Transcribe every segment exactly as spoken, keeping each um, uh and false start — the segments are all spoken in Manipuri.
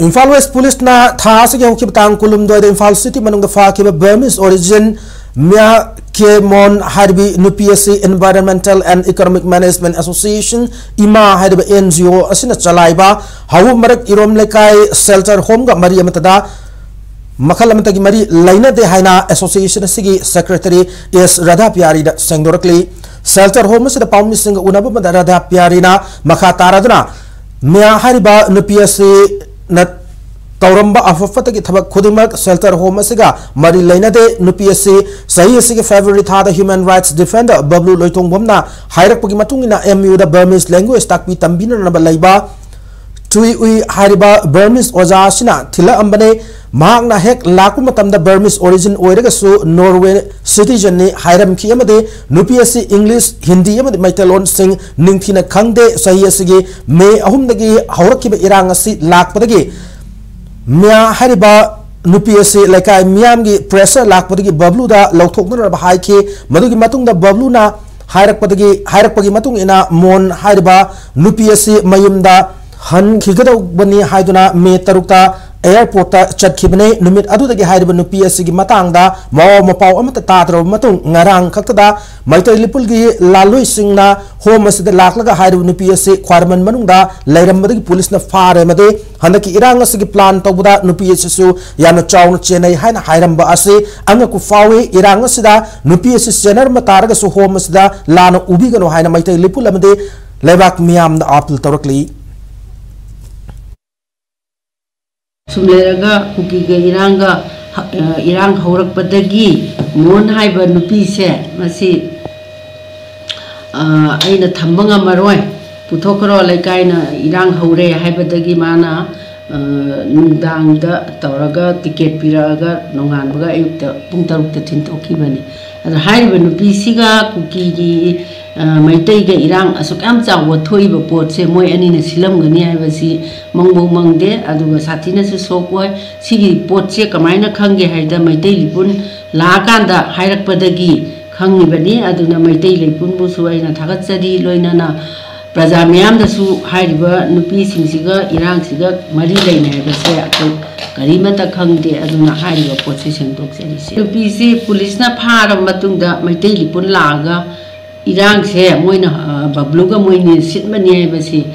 ꯏꯝꯐꯥꯜ ꯋꯦꯁ ꯄꯨꯂꯤꯁꯅ ꯊꯥ ꯑꯁꯤꯒꯤ ꯍꯧꯈꯤꯕ ꯇꯥꯡ ꯀꯨꯟꯍꯨꯝꯗꯣꯏꯗ ꯏꯝꯐꯥꯜ ꯁꯤꯇꯤ ꯃꯅꯨꯡꯗ ꯐꯥꯈꯤꯕ Burmese origin ꯃꯤꯌꯥ ꯀꯦ ꯃꯣꯟ ꯍꯥꯏꯔꯤꯕꯤ ꯅꯨꯄꯤ ꯑꯁꯤ Environmental and Economic Management Association, ꯏꯃꯥ ꯍꯥꯏꯔꯤꯕ N G O ꯑꯁꯤꯅ ꯆꯂꯥꯏꯕ ꯍꯧ ꯃꯔꯛ ꯏꯔꯣꯝ ꯂꯩꯀꯥꯏ shelter homeꯒ ꯃꯔꯤ ꯑꯃꯠꯇꯗ ꯃꯈꯜ ꯑꯃꯠꯇꯒꯤ ꯃꯔꯤ ꯂꯩꯅꯗꯦ ꯍꯥꯏꯅ association ꯑꯁꯤꯒꯤ secretary S Radha ꯄꯤꯌꯥꯔꯤꯅ ꯁꯦꯡꯗꯣꯔꯛꯂꯤ꯫ Shelter home ꯑꯁꯤꯗ ꯄꯥꯎꯃꯤꯁꯤꯡꯒ ꯎꯅꯕ ꯑꯃꯗ ꯔꯥꯙꯥ ꯄꯤꯌꯥꯔꯤꯅ ꯃꯈꯥ ꯇꯥꯔꯗꯨꯅ ꯃꯤꯌꯥ ꯍꯥꯏꯔꯤꯕ ꯅꯨꯄꯤ ꯑꯁꯤꯅ ꯇꯧꯔꯝꯕ ꯑꯐ ꯐꯠꯇꯒꯤ ꯊꯕꯛ ꯈꯨꯗꯤꯡꯃꯛ shelter home ꯑꯁꯤꯒ ꯃꯔꯤ ꯂꯩꯅꯗꯦ꯫ ꯅꯨꯄꯤ ꯑꯁꯤ ꯆꯍꯤ ꯑꯁꯤꯒꯤ February ꯊꯥꯗ human rights defender ꯕꯕ꯭ꯂꯨ ꯂꯣꯏꯇꯣꯡꯕꯝꯅ ꯍꯥꯏꯔꯛꯄꯒꯤ ꯃꯇꯨꯡ ꯏꯟꯅ M U ꯗ Burmese language ꯇꯥꯛꯄꯤ ꯇꯝꯕꯤꯅꯅꯕ ꯂꯩꯕ ꯆꯨꯏ ꯎꯏ ꯍꯥꯏꯔꯤꯕ Burmese ꯑꯣꯖꯥ ꯑꯁꯤꯅ ꯊꯤꯜꯂꯛꯑꯝꯕꯅꯦ꯫ ꯃꯍꯥꯛꯅ ꯍꯦꯛ ꯂꯥꯛꯄ ꯃꯇꯝꯗ Burmese origin ꯑꯣꯏꯔꯒꯁꯨ Norway citizenꯅꯤ ꯍꯥꯏꯔꯝꯈꯤ ꯑꯃꯗꯤ ꯅꯨꯄꯤ ꯑꯁꯤ English, Hindi ꯑꯃꯗꯤ ꯃꯩꯇꯩꯂꯣꯟꯁꯤꯡ ꯅꯤꯡꯊꯤꯅ ꯈꯪꯗꯦ꯫ ꯆꯍꯤ ꯑꯁꯤꯒꯤ ꯃꯦ ꯑꯍꯨꯝꯗꯒꯤ ꯍꯧꯔꯛꯈꯤꯕ ꯏꯔꯥꯡ ꯑꯁꯤ ꯂꯥꯛꯄꯗꯒꯤ ꯃꯤꯌꯥ ꯍꯥꯏꯔꯤꯕ ꯅꯨꯄꯤ ꯑꯁꯤ ꯂꯩꯀꯥꯏ ꯃꯤꯌꯥꯝꯒꯤ pressure ꯂꯥꯛꯄꯗꯒꯤ ꯕꯕ꯭ꯂꯨꯗ ꯂꯧꯊꯣꯛꯅꯅꯕ ꯍꯥꯏꯈꯤ꯫ ꯃꯗꯨꯒꯤ ꯃꯇꯨꯡꯗ ꯕꯕ꯭ꯂꯨꯅ ꯍꯥꯏꯔꯛꯄꯗꯒꯤ, ꯍꯥꯏꯔꯛꯄꯒꯤ ꯃꯇꯨꯡ ꯏꯟꯅ ꯃꯣꯟ ꯍꯥꯏꯔꯤꯕ ꯅꯨꯄꯤ ꯑꯁꯤ ꯃꯌꯨꯝꯗ ꯍꯟꯈꯤꯒꯗꯧꯕꯅꯤ ꯍꯥꯏꯗꯨꯅ ꯃꯦ ꯇꯔꯨꯛꯇ airportꯇ ꯆꯠꯈꯤꯕꯅꯤ꯫ ꯅꯨꯃꯤꯠ ꯑꯗꯨꯗꯒꯤ ꯍꯥꯏꯔꯤꯕ ꯅꯨꯄꯤ ꯑꯁꯤꯒꯤ ꯃꯇꯥꯡꯗ ꯃꯋꯥ ꯃꯄꯥꯎ ꯑꯃꯠꯇ ꯇꯥꯗ꯭ꯔꯕ ꯃꯇꯨꯡ ꯉꯔꯥꯡ ꯈꯛꯇꯗ ꯃꯩꯇꯩ ꯂꯤꯄꯨꯜꯒꯤ ꯂꯥꯜꯂꯣꯏꯁꯤꯡꯅ home ꯑꯁꯤꯗ ꯂꯥꯛꯂꯒ ꯍꯥꯏꯔꯤꯕ ꯅꯨꯄꯤ ꯑꯁꯤ ꯈ꯭ꯋꯥꯏꯔꯝꯕꯟ ꯃꯅꯨꯡꯗ ꯂꯩꯔꯝꯕꯗꯒꯤ ꯄꯨꯂꯤꯁꯅ ꯐꯥꯔꯦ ꯑꯃꯗꯤ ꯍꯟꯗꯛꯀꯤ ꯏꯔꯥꯡ ꯑꯁꯤꯒꯤ plan ꯇꯧꯕꯗ ꯅꯨꯄꯤ ꯑꯁꯤꯁꯨ ꯌꯥꯝꯅ ꯆꯥꯎꯅ ꯆꯦꯟꯅꯩ ꯍꯥꯏꯅ ꯍꯥꯏꯔꯝꯕ ꯑꯁꯤ ꯑꯉꯛꯄ ꯐꯥꯎꯏ꯫ ꯏꯔꯥꯡ ꯑꯁꯤꯗ ꯅꯨꯄꯤ ꯑꯁꯤ ꯆꯦꯟꯅꯔꯝꯕ ꯇꯥꯔꯒꯁꯨ home ꯑꯁꯤꯗ ꯂꯥꯟꯅ ꯎꯕꯤꯒꯅꯨ ꯍꯥꯏꯅ ꯃꯩꯇꯩ ꯂꯤꯄꯨꯜ ꯑꯃꯗꯤ ꯂꯩꯕꯥꯛ ꯃꯤꯌꯥꯝꯗ appeal ꯇꯧꯔꯛꯂꯤ꯫ ꯁꯨꯝ ꯂꯩꯔꯒ ꯀꯨꯀꯤꯒ ꯏꯔꯥꯡꯒ, ꯑ, ꯏꯔꯥꯡ ꯍꯧꯔꯛꯄꯗꯒꯤ ꯃꯣꯟ ꯍꯥꯏꯕ ꯅꯨꯄꯤꯁꯦ ꯃꯁꯤ, ꯑ, ꯑꯩꯅ ꯊꯝꯕ ꯉꯝꯃꯔꯣꯏ, ꯄꯨꯊꯣꯛꯈ꯭ꯔꯣ, ꯂꯩꯀꯥꯏꯅ ꯏꯔꯥꯡ ꯍꯧꯔꯦ ꯍꯥꯏꯕꯗꯒꯤ ꯃꯥꯅ, ꯑ, ꯅꯨꯡꯗꯥꯡꯗ ꯇꯧꯔꯒ ticket ꯄꯤꯔꯛꯑꯒ ꯅꯣꯡꯉꯥꯟꯕꯒ ꯑꯌꯨꯛꯇ ꯄꯨꯡ ꯇꯔꯨꯛꯇ ꯊꯤꯟꯗꯣꯛꯈꯤꯕꯅꯤ꯫ ꯑꯗ ꯍꯥꯏꯔꯤꯕ ꯅꯨꯄꯤꯁꯤꯒ ꯀꯨꯀꯤꯒꯤ, ꯑ, ꯃꯩꯇꯩꯒ ꯏꯔꯥꯡ ꯑꯁꯨꯛ ꯌꯥꯝ ꯆꯥꯎꯕ ꯊꯣꯛꯏꯕ ꯄꯣꯠꯁꯦ ꯃꯣꯏ ꯑꯅꯤꯅ ꯁꯤꯜꯂꯝꯒꯅꯤ ꯍꯥꯏꯕꯁꯤ ꯃꯪꯕꯧ ꯃꯪꯗꯦ꯫ ꯑꯗꯨꯒ ꯁꯥꯊꯤꯅꯁꯨ ꯁꯣꯛ ꯑꯣꯏ꯫ ꯁꯤꯒꯤ ꯄꯣꯠꯁꯦ ꯀꯃꯥꯏꯅ ꯈꯪꯒꯦ ꯍꯥꯏꯗ ꯃꯩꯇꯩ ꯂꯤꯄꯨꯟ ꯂꯥꯛꯑꯀꯥꯟꯗ ꯍꯥꯏꯔꯛꯄꯗꯒꯤ ꯈꯪꯉꯤꯕꯅꯤ꯫ ꯑꯗꯨꯅ ꯃꯩꯇꯩ ꯂꯤꯄꯨꯟꯕꯨꯁꯨ ꯑꯩꯅ ꯊꯥꯒꯠꯆꯔꯤ꯫ ꯂꯣꯏꯅꯅ ꯄ꯭ꯔꯖꯥ ꯃꯤꯌꯥꯝꯗꯁꯨ ꯍꯥꯏꯔꯤꯕ ꯅꯨꯄꯤꯁꯤꯡꯁꯤꯒ ꯏꯔꯥꯡꯁꯤꯒ ꯃꯔꯤ ꯂꯩꯅꯩ ꯍꯥꯏꯕꯁꯦ ꯑꯩꯈꯣꯏ ꯀꯔꯤꯃꯠꯇ ꯈꯪꯗꯦ꯫ ꯑꯗꯨꯅ ꯍꯥꯏꯔꯤꯕ ꯄꯣꯠꯁꯤ ꯁꯦꯡꯗꯣꯛꯆꯔꯤꯁꯦ꯫ ꯅꯨꯄꯤꯁꯤ ꯄꯨꯂꯤꯁꯅ ꯐꯥꯔꯕ ꯃꯇꯨꯡꯗ ꯃꯩꯇꯩ ꯂꯤꯄꯨꯟ ꯂꯥꯛꯑꯒ ꯏꯔꯥꯡꯁꯦ ꯃꯣꯏꯅ, ꯑ, ꯕꯕ꯭ꯂꯨꯒ ꯃꯣꯏꯅꯤ ꯁꯤꯟꯕꯅꯤ ꯍꯥꯏꯕꯁꯤ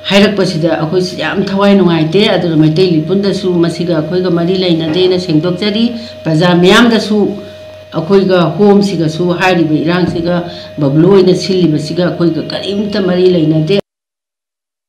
ꯍꯥꯏꯔꯛꯄꯁꯤꯗ ꯑꯩꯈꯣꯏꯁꯨ ꯌꯥꯝ ꯊꯋꯥꯏ ꯅꯨꯡꯉꯥꯏꯇꯦ꯫ ꯑꯗꯨꯅ ꯃꯩꯇꯩ ꯂꯤꯄꯨꯟꯗꯁꯨ ꯃꯁꯤꯒ ꯑꯩꯈꯣꯏꯒ ꯃꯔꯤ ꯂꯩꯅꯗꯦꯅ ꯁꯦꯡꯗꯣꯛꯆꯔꯤ꯫ ꯄ꯭ꯔꯖꯥ ꯃꯤꯌꯥꯝꯗꯁꯨ ꯑꯩꯈꯣꯏꯒ ꯍꯣꯝꯁꯤꯒꯁꯨ ꯍꯥꯏꯔꯤꯕ ꯏꯔꯥꯡꯁꯤꯒ ꯕꯕ꯭ꯂꯨ ꯑꯣꯏꯅ ꯁꯤꯜꯂꯤꯕꯁꯤꯒ ꯑꯩꯈꯣꯏꯒ ꯀꯔꯤꯝꯇ ꯃꯔꯤ ꯂꯩꯅꯗꯦ꯫